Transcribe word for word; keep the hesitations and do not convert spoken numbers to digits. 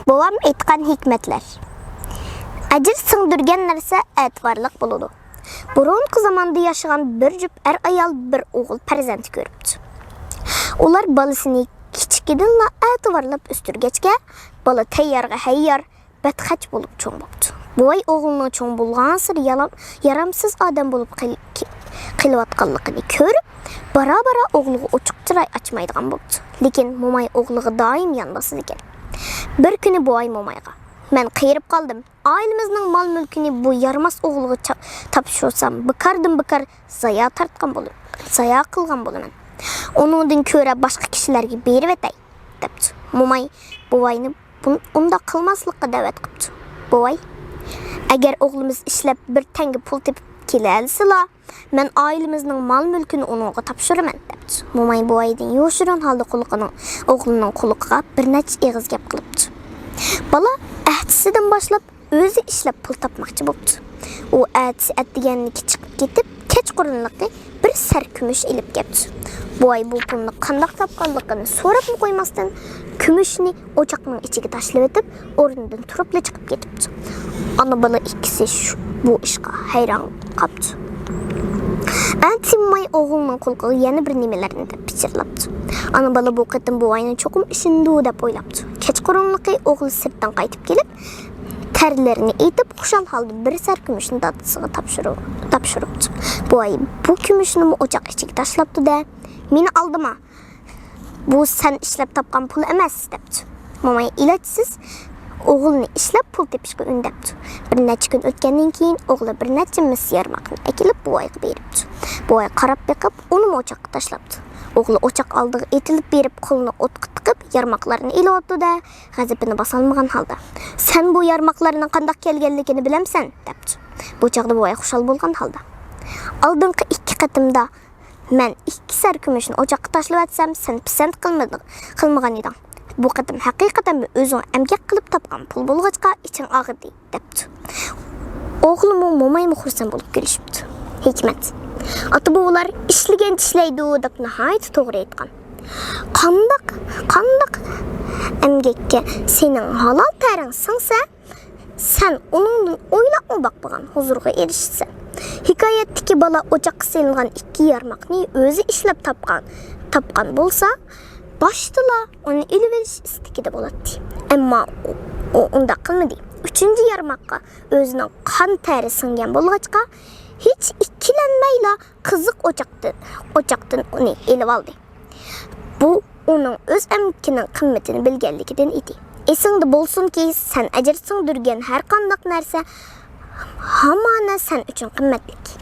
بوۋام ئېيتقان ھېكمەتلەر. ئەجىر سىڭدۈرگەن نەرسە ئەتىۋارلىق بولىدۇ. بۇرۇنقى زاماندا ياشىغان بىر جۈپ ئەر-ئايال بىر ئوغۇل پەرزەنت كۆرۈپتۇ. ئۇلار بالىسىنى كىچىكىدىنلا ئەتىۋارلاپ ئۆستۈرگەچكە، بالا تەييارغا ھەييار، بەتخەچ بولۇپ چوڭ بوپتۇ. بوۋاي ئوغلىنىڭ چوڭ بولغانسېرى يالام-، يارامسىز ئادەم بولۇپ قېل-، كې-، قېلىۋاتقانلىقىنى كۆرۈپ، بارا-بارا ئوغلىغا ئوچۇق چىراي ئاچمايدىغان بوپتۇ. لېكىن موماي ئوغلىغا دائىم يان باسىدىكەن. بىر كۈنى بوۋاي مومايغا، «مەن قېرىپ قالدىم. ئائىلىمىزنىڭ مال-مۈلكىنى بۇ يارىماس ئوغلىغا چا-، تاپشۇرسام، بىكاردىن بىكار زايا تارتقان بولىمەن، زايا قىلغان بولىمەن. ئۇنىڭدىن كۆرە باشقا كىشىلەرگە بېرىۋېتەي» دەپتۇ. موماي بوۋاينى بۇن-، ئۇنداق قىلماسلىققا دەۋەت قىپتۇ. «بوۋاي، ئەگەر ئوغلىمىز ئىشلەپ بىر تەڭگە پۇل تېپىپ كېلەلىسىلا، مەن ئائىلىمىزنىڭ مال-مۈلكىنى ئۇنىڭغا تاپشۇرىمەن» دەپتۇ. موماي بوۋايدىن يوشۇرۇن ھالدا قۇلىقىنىڭ، ئوغلىنىڭ قۇلىقىغا بىر نەچچە ئېغىز گەپ قىلىپتۇ. بالا ئەتىسىدىن باشلاپ ئۆزى ئىشلەپ پۇل تاپماقچى بوپتۇ. ئۇ ئەتىسى ئەتىگەنلىكى چىقىپ كېتىپ، كەچقۇرۇنلۇقى بىر سەر كۈمۈش ئېلىپ كەپتۇ. بوۋاي بۇ پۇلنى قانداق تاپقانلىقىنى سوراپمۇ قويماستىن، كۈمۈشنى ئوچاقنىڭ ئىچىگە تاشلىۋېتىپ، ئورنىدىن تۇرۇپلا چىقىپ كېتىپتۇ. ئانا-بالا ئىككىسى شۇ، بۇ ئىشقا ھەيران قاپتۇ. ئەتىسى موماي ئوغلىنىڭ قۇلىقىغا يەنە بىر نېمىلەرنى دەپ پىچىرلاپتۇ. ئانا-بالا بۇ قېتىم بوۋاينى چوقۇم ئىشىنىدۇ دەپ ئويلاپتۇ. كەچقۇرۇنلۇقى ئوغلى سىرتتىن قايتىپ كېلىپ، تەرلىرىنى ئېيتىپ، خۇشال ھالدا بىر سەر كۈمۈشنى دادىسىغا تاپشۇرۇ-، تاپشۇرۇپتۇ. بوۋاي بۇ كۈمۈشنىمۇ ئوچاق ئىچىگە تاشلاپتۇ-دە، «مېنى ئالدىما، بۇ سەن ئىشلەپ تاپقان پۇل ئەمەس» دەپتۇ. موماي ئىلاجسىز ئوغلىنى ئىشلەپ پۇل تېپىشقا ئۈندەپتۇ. بىر نەچچە كۈن ئۆتكەندىن كېيىن ئوغلى بىر نەچچە مىس يارماقنى ئەكېلىپ بوۋايغا بېرىپتۇ. بوۋاي قاراپ بېقىپ، ئۇنىمۇ ئوچاققا تاشلاپتۇ. ئوغلى ئوچاق ئالدىغا ئېتىلىپ بېرىپ، قولىنى ئوتقا تىقىپ، يارماقلارنى ئېلىۋاپتۇ-دە، غەزىپىنى باسالمىغان ھالدا، «سەن بۇ يارماقلارنىڭ قانداق كەلگەنلىكىنى بىلەمسەن؟» دەپتۇ. بۇ چاغدا بوۋاي خۇشال بولغان ھالدا، «ئالدىنقى ئىككى قېتىمدا مەن ئىككى سەر كۈمۈشنى ئوچاققا تاشلىۋەتسەم، سەن پىسەنت قىلمىدىڭ، قىلمىغان ئىدىڭ. بۇ قېتىم ھەقىقەتەنمۇ ئۆزۈڭ ئەمگەك قىلىپ تاپقان پۇل بولغاچقا، ئىچىڭ ئاغرىدى» دەپتۇ. ئوغلىمۇ، مومايمۇ خۇرسەن بولۇپ كۈلۈشۈپتۇ. ھېكمەت. ئاتا-بوۋىلار «ئىشلىگەن چىشلەيدۇ» دەپ ناھايىتى توغرا ئېيتقان. قانداق، قانداق ئەمگەككە سېنىڭ ھالال تەرىڭ سىڭسە، سەن ئۇنىڭدىن ئويلاپمۇ باقمىغان ھۇزۇرغا ئېرىشىسەن. ھېكايەتتىكى بالا ئوچاققا سېلىنغان ئىككى يارماقنى ئۆزى ئىشلەپ تاپقان، تاپقان بولسا، باشتىلا ئۇنى ئېلىۋېلىش ئىستىكىدە بولاتتى. ئەمما ئۇ، ئۇ ئۇنداق قىلمىدى. ئۈچىنچى يارماققا ئۆزىنىڭ قان تەرى سىڭگەن بولغاچقا، ھېچ ئىككىلەنمەيلا قىزىق ئوچاقتىن، ئوچاقتىن ئۇنى ئېلىۋالدى. بۇ ئۇنىڭ ئۆز ئەمگىكىنىڭ قىممىتىنى بىلگەنلىكىدىن ئىدى. ئېسىڭدە بولسۇنكى، سەن ئەجىر سىڭدۈرگەن ھەر قانداق نەرسە ھامانە سەن ئۈچۈن قىممەتلىك.